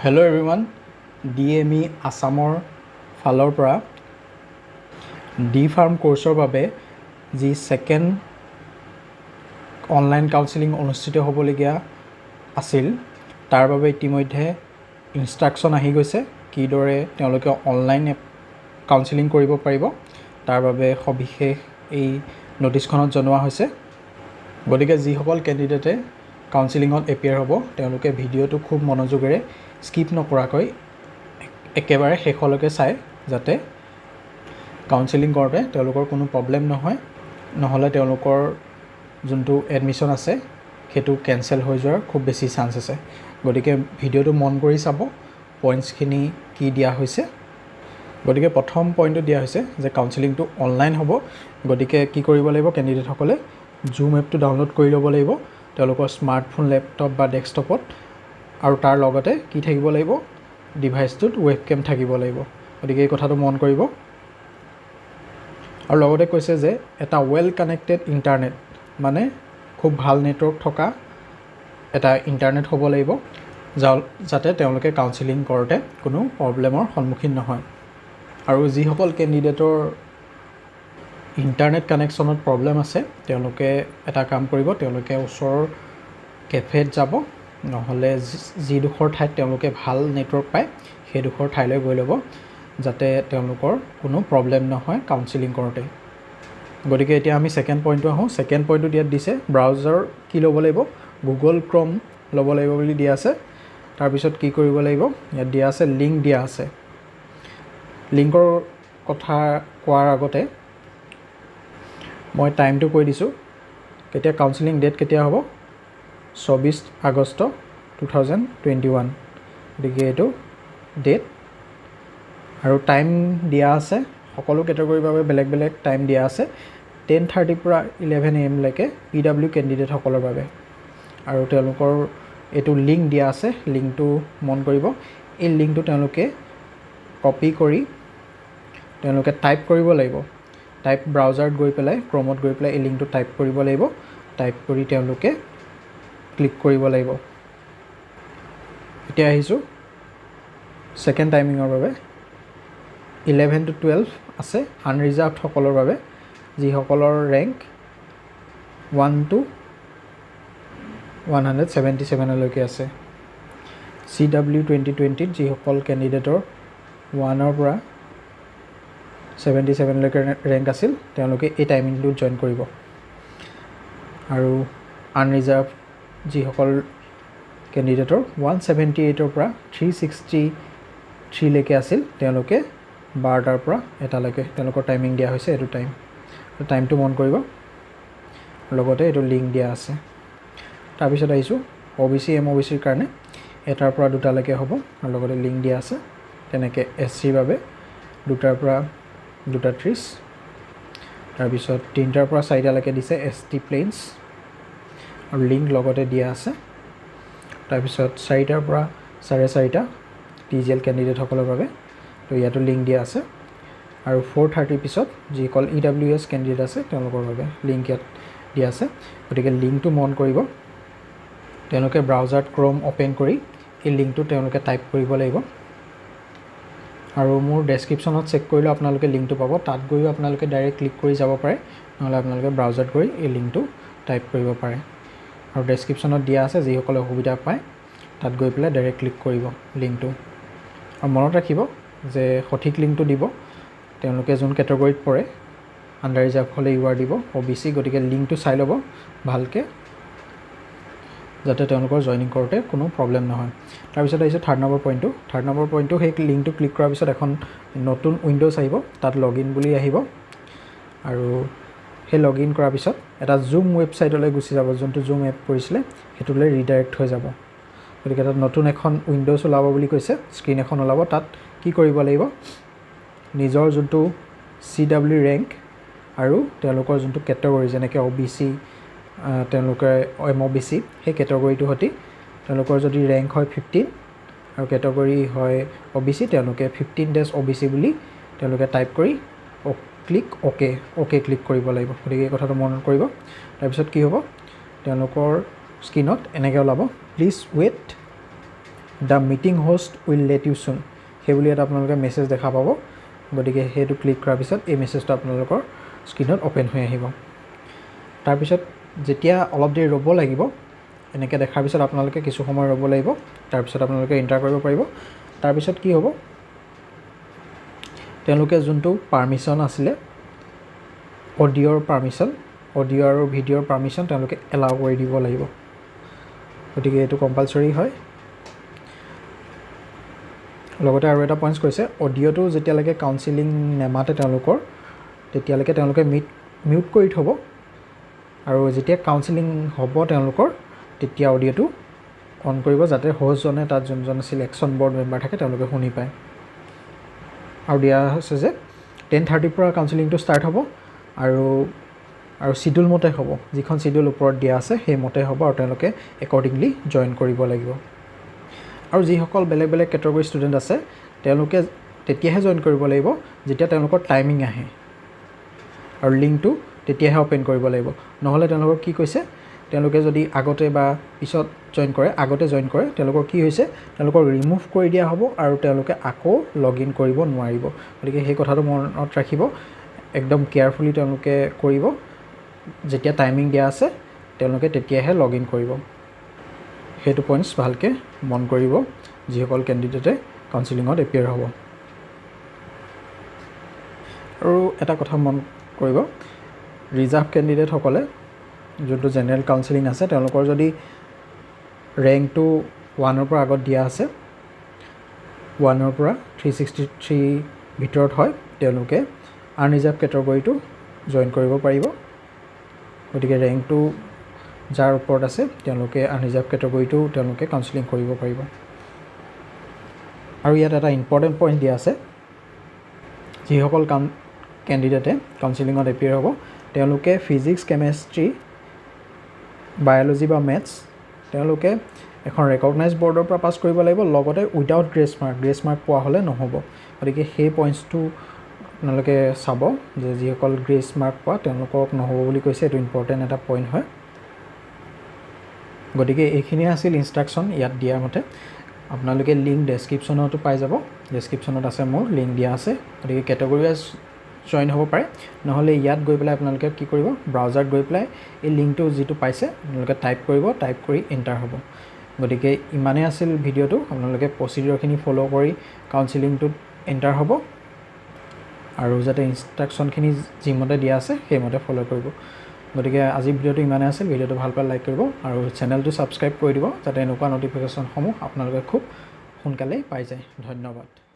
Hello' everyone, DME আছামৰ ফালৰ পৰা ডি ফাৰ্ম কোৰ্চৰ বাবে যি ছেকেণ্ড অনলাইন কাউন্সিলিং অনুষ্ঠিত হ'বলগীয়া আছিল, তাৰ বাবে ইতিমধ্যে ইনষ্ট্ৰাকশ্যন আহি গৈছে। কিদৰে তেওঁলোকে অনলাইন কাউন্সিলিং কৰিব পাৰিব, তাৰ বাবে সবিশেষ এই ন'টিছখনত জনোৱা হৈছে। গতিকে যিসকল কেণ্ডিডেটে কাউন্সিলিঙত এপিয়াৰ হ'ব, তেওঁলোকে ভিডিঅ'টো খুব মনোযোগেৰে স্কিপ নকৰাকৈ একেবাৰে শেষলৈকে চাই, যাতে কাউন্সিলিং কৰোঁতে তেওঁলোকৰ কোনো প্ৰব্লেম নহয়। নহ'লে তেওঁলোকৰ যোনটো এডমিশ্যন আছে, সেইটো কেঞ্চেল হৈ যোৱাৰ খুব বেছি চান্স আছে। গতিকে ভিডিঅ'টো মন কৰি চাব, পইণ্টছখিনি কি দিয়া হৈছে। গতিকে প্ৰথম পইণ্টটো দিয়া হৈছে যে কাউন্সিলিংটো অনলাইন হ'ব। গতিকে কি কৰিব লাগিব? কেণ্ডিডেটসকলে জুম এপটো ডাউনলোড কৰি ল'ব লাগিব তেওঁলোকৰ স্মাৰ্টফোন, লেপটপ বা ডেস্কটপত। আৰু তাৰ লগতে কি থাকিব লাগিব? ডিভাইচটোত ৱেব কেম থাকিব লাগিব। গতিকে এই কথাটো মন কৰিব। আৰু লগতে কৈছে যে এটা ৱেল কানেক্টেড ইণ্টাৰনেট, মানে খুব ভাল নেটৱৰ্ক থকা এটা ইণ্টাৰনেট হ'ব লাগিব, যাতে তেওঁলোকে কাউন্সিলিং কৰোঁতে কোনো প্ৰব্লেমৰ সন্মুখীন নহয়। আৰু যিসকল কেণ্ডিডেটৰ ইণ্টাৰনেট কানেকশ্যনত প্ৰব্লেম আছে, তেওঁলোকে এটা কাম কৰিব, তেওঁলোকে ওচৰৰ কেফেত যাব, নহ'লে যিডোখৰ ঠাইত তেওঁলোকে ভাল নেটৱৰ্ক পায়, সেইডোখৰ ঠাইলৈ গৈ ল'ব, যাতে তেওঁলোকৰ কোনো প্ৰব্লেম নহয় কাউন্সিলিং কৰোঁতে। গতিকে এতিয়া আমি ছেকেণ্ড পইণ্টটো আহোঁ। ছেকেণ্ড পইণ্টটো ইয়াত দিছে, ব্ৰাউজাৰ কি ল'ব লাগিব? গুগল ক্ৰম ল'ব লাগিব বুলি দিয়া আছে। তাৰপিছত কি কৰিব লাগিব? ইয়াত দিয়া আছে, লিংক দিয়া আছে। লিংকৰ কথা কোৱাৰ আগতে মই টাইমটো কৈ দিছোঁ, কেতিয়া কাউন্সিলিং ডেট কেতিয়া হ'ব। 24 আগষ্ট 2021। গতিকে এইটো ডেট আৰু টাইম দিয়া আছে। সকলো কেটেগৰীৰ বাবে বেলেগ বেলেগ টাইম দিয়া আছে। 10:30ৰ পৰা 11 এ.এমলৈকে পিডাব্লিউ কেণ্ডিডেটসকলৰ বাবে। আৰু তেওঁলোকৰ এইটো লিংক দিয়া আছে, লিংকটো মন কৰিব। এই লিংকটো তেওঁলোকে কপি কৰি তেওঁলোকে টাইপ কৰিব লাগিব। টাইপ ব্ৰাউজাৰত গৈ পেলাই, ক্ৰমত গৈ পেলাই এই লিংকটো টাইপ কৰিব লাগিব। টাইপ কৰি তেওঁলোকে ক্লিক কৰিব লাগিব। এতিয়া আহিছোঁ ছেকেণ্ড টাইমিঙৰ বাবে। 11 টু 12 আছে আনৰিজাৰ্ভসকলৰ বাবে, যিসকলৰ ৰেংক 1 টু 177লৈকে আছে। চিডাব্লিউ 2020ত যিসকল কেণ্ডিডেটৰ 1ৰ পৰা 77লৈকে ৰেংক আছিল, তেওঁলোকে এই টাইমিংটোত জইন কৰিব। আৰু আনৰিজাৰ্ভ যিসকল কেণ্ডিডেটৰ 178ৰ পৰা 363লৈকে আছিল, তেওঁলোকে 12টাৰ পৰা 1টালৈকে তেওঁলোকৰ টাইমিং দিয়া হৈছে। এইটো টাইমটো মন কৰিব, লগতে এইটো লিংক দিয়া আছে। তাৰপিছত আহিছোঁ অ' বি চি, এম অ' বি চিৰ কাৰণে 1টাৰ পৰা 2টালৈকে হ'ব আৰু লগতে লিংক দিয়া আছে। তেনেকৈ এছ চিৰ বাবে 2টাৰ পৰা 2:30। তাৰপিছত 3টাৰ পৰা 4টালৈকে দিছে এছ টি প্লেইনছ আৰু লিংক লগতে দিয়া আছে। তাৰপিছত 4টাৰ পৰা 4:30 টি জি এল কেণ্ডিডেটসকলৰ বাবে। তো ইয়াতো লিংক দিয়া আছে। আৰু 4:30ৰ পিছত যিসকল ইডাব্লিউ এছ কেণ্ডিডেট আছে, তেওঁলোকৰ বাবে লিংক ইয়াত দিয়া আছে। গতিকে লিংকটো মন কৰিব। তেওঁলোকে ব্ৰাউজাৰত ক্ৰ'ম অ'পেন কৰি এই লিংকটো তেওঁলোকে টাইপ কৰিব লাগিব। আৰু মোৰ ডেছক্ৰিপশ্যনত চেক কৰিলেও আপোনালোকে লিংকটো পাব। তাত গৈও আপোনালোকে ডাইৰেক্ট ক্লিক কৰি যাব পাৰে, নহ'লে আপোনালোকে ব্ৰাউজাৰত গৈ এই লিংকটো টাইপ কৰিব পাৰে। আৰু ডেছক্ৰিপশ্যনত দিয়া আছে, যিসকলে অসুবিধা পায় তাত গৈ পেলাই ডাইৰেক্ট ক্লিক কৰিব লিংকটো। আৰু মনত ৰাখিব যে সঠিক লিংকটো দিব, তেওঁলোকে যোন কেটেগৰীত পৰে। আণ্ডাৰ ৰিজাৰ্ভ হ'লে ইউ আৰ দিব, অ' বি চি। গতিকে লিংকটো চাই ল'ব ভালকৈ, যাতে তেওঁলোকৰ জইনিং কৰোঁতে কোনো প্ৰব্লেম নহয়। তাৰপিছত আহিছে থাৰ্ড নম্বৰ পইণ্টটো। থাৰ্ড নম্বৰ পইণ্টটো, সেই লিংকটো ক্লিক কৰাৰ পিছত এখন নতুন উইণ্ড'জ আহিব। তাত লগ ইন বুলি আহিব আৰু সেই লগ ইন কৰাৰ পিছত এটা জুম ৱেবছাইটলৈ গুচি যাব। যোনটো জুম এপ কৰিছিলে, সেইটোলৈ ৰিডাইৰেক্ট হৈ যাব। গতিকে তাত নতুন এখন উইণ্ড'জ ওলাব বুলি কৈছে, স্ক্ৰীণ এখন ওলাব। তাত কি কৰিব লাগিব? নিজৰ যোনটো চিডাব্লিউ ৰেংক আৰু তেওঁলোকৰ যোনটো কেটেগৰী, যেনেকৈ অ' বি চি, তেওঁলোকে এম অ' বি চি, সেই কেটেগৰীটোৰ সৈতে তেওঁলোকৰ যদি ৰেংক হয় 15 আৰু কেটেগৰী হয় অ' বি চি, তেওঁলোকে 15-অ' বি চি বুলি তেওঁলোকে টাইপ কৰি ক্লিক অ'কে অ'কে ক্লিক কৰিব লাগিব। গতিকে এই কথাটো মনত কৰিব। তাৰপিছত কি হ'ব? তেওঁলোকৰ স্ক্ৰীণত এনেকৈ ওলাব, "Please wait The meeting host will let you soon সেইবুলি এটা আপোনালোকে মেছেজ দেখা পাব। গতিকে সেইটো ক্লিক কৰাৰ পিছত এই মেছেজটো আপোনালোকৰ স্ক্ৰীণত অ'পেন হৈ আহিব। তাৰপিছত যেতিয়া অলপ দেৰি ৰ'ব লাগিব, এনেকৈ দেখাৰ পিছত আপোনালোকে কিছু সময় ৰ'ব লাগিব, তাৰপিছত আপোনালোকে এণ্টাৰ কৰিব পাৰিব। তাৰপিছত কি হ'ব, তেওঁলোকে যোনটো পাৰ্মিশ্যন আছিলে অডিঅ'ৰ পাৰ্মিশ্যন, অডিঅ' আৰু ভিডিঅ'ৰ পাৰ্মিশ্যন তেওঁলোকে এলাউ কৰি দিব লাগিব। গতিকে এইটো কম্পালচৰি হয়। লগতে আৰু এটা পইণ্টছ কৈছে, অডিঅ'টো যেতিয়ালৈকে কাউন্সিলিং নেমাতে তেওঁলোকৰ তেতিয়ালৈকে তেওঁলোকে মিউট কৰি থ'ব, আৰু যেতিয়া কাউন্সিলিং হ'ব তেওঁলোকৰ তেতিয়া অডিঅ'টো অন কৰিব, যাতে হোষ্টজনে তাত যোনজন চিলেকশ্যন বৰ্ড মেম্বাৰ থাকে তেওঁলোকে শুনি পায়। আৰু দিয়া হৈছে যে 10:30 পৰা কাউন্সিলিংটো ষ্টাৰ্ট হ'ব আৰু আৰু চিডিউল মতে হ'ব, যিখন চিডিউল ওপৰত দিয়া আছে সেইমতে হ'ব, আৰু তেওঁলোকে একৰ্ডিংলি জইন কৰিব লাগিব। আৰু যিসকল বেলেগ বেলেগ কেটেগৰী ষ্টুডেণ্ট আছে তেওঁলোকে তেতিয়াহে জইন কৰিব লাগিব যেতিয়া তেওঁলোকৰ টাইমিং আহে, আৰু লিংকটো তেতিয়াহে অ'পেন কৰিব লাগিব। নহ'লে তেওঁলোকৰ কি কৈছে, তেওঁলোকে যদি আগতে বা পিছত জইন কৰে, আগতে জইন কৰে, তেওঁলোকৰ কি হৈছে, তেওঁলোকক ৰিমুভ কৰি দিয়া হ'ব আৰু তেওঁলোকে আকৌ লগ ইন কৰিব নোৱাৰিব। গতিকে সেই কথাটো মনত ৰাখিব, একদম কেয়াৰফুলি তেওঁলোকে কৰিব। যেতিয়া টাইমিং দিয়া আছে তেওঁলোকে তেতিয়াহে লগ ইন কৰিব। সেইটো পইণ্টছ ভালকৈ মন কৰিব যিসকল কেণ্ডিডেটে কাউন্সিলিঙত এপিয়াৰ হ'ব। আৰু এটা কথা মন কৰিব, ৰিজাৰ্ভ কেণ্ডিডেটসকলে যোনটো জেনেৰেল কাউন্সিলিং আছে তেওঁলোকৰ যদি ৰেংকটো 1ৰ পৰা আগত দিয়া আছে, 1ৰ পৰা 363 ভিতৰত হয়, তেওঁলোকে আনৰিজাৰ্ভ কেটেগৰীটো জইন কৰিব পাৰিব। গতিকে ৰেংকটো যাৰ ওপৰত আছে তেওঁলোকে আনৰিজাৰ্ভ কেটেগৰীটো তেওঁলোকে কাউন্সিলিং কৰিব পাৰিব। আৰু ইয়াত এটা ইম্পৰ্টেণ্ট পইণ্ট দিয়া আছে, যিসকল কেণ্ডিডেটে কাউন্সিলিঙত এপিয়াৰ হ'ব তেওঁলোকে ফিজিক্স, কেমেষ্ট্ৰি, বায়'লজি বা মেথছ তেওঁলোকে এখন ৰেকগনাইজ বৰ্ডৰ পৰা পাছ কৰিব লাগিব, লগতে without grace mark, grace mark পোৱা হ'লে নহ'ব। গতিকে সেই পইণ্টছটো আপোনালোকে চাব যে যিসকল গ্ৰেছ মাৰ্ক পোৱা তেওঁলোকক নহ'ব বুলি কৈছে, এইটো ইম্পৰ্টেণ্ট এটা পইণ্ট হয়। গতিকে এইখিনিয়ে আছিল ইনষ্ট্ৰাকশ্যন ইয়াত দিয়াৰ মতে। আপোনালোকে লিংক ডেছক্ৰিপশ্যনতো পাই যাব, ডেছক্ৰিপশ্যনত আছে মোৰ লিংক দিয়া আছে। গতিকে কেটেগৰী ৱাইজ জইন হ'ব পাৰে, নহ'লে ইয়াত গৈ পেলাই আপোনালোকে কি কৰিব, ব্ৰাউজাৰত গৈ পেলাই এই লিংকটো যিটো পাইছে আপোনালোকে টাইপ কৰিব, টাইপ কৰি এণ্টাৰ হ'ব। গতিকে ইমানেই আছিল ভিডিঅ'টো। আপোনালোকে প্ৰচিডিউৰখিনি ফ'ল' কৰি কাউন্সিলিংটোত এণ্টাৰ হ'ব আৰু যাতে ইনষ্ট্ৰাকশ্যনখিনি যিমতে দিয়া আছে সেইমতে ফ'ল' কৰিব। গতিকে আজিৰ ভিডিঅ'টো ইমানেই আছিল। ভিডিঅ'টো ভাল পালে লাইক কৰিব আৰু চেনেলটো ছাবস্ক্ৰাইব কৰি দিব, যাতে এনেকুৱা ন'টিফিকেশ্যনসমূহ আপোনালোকে খুব সোনকালেই পাই যায়। ধন্যবাদ।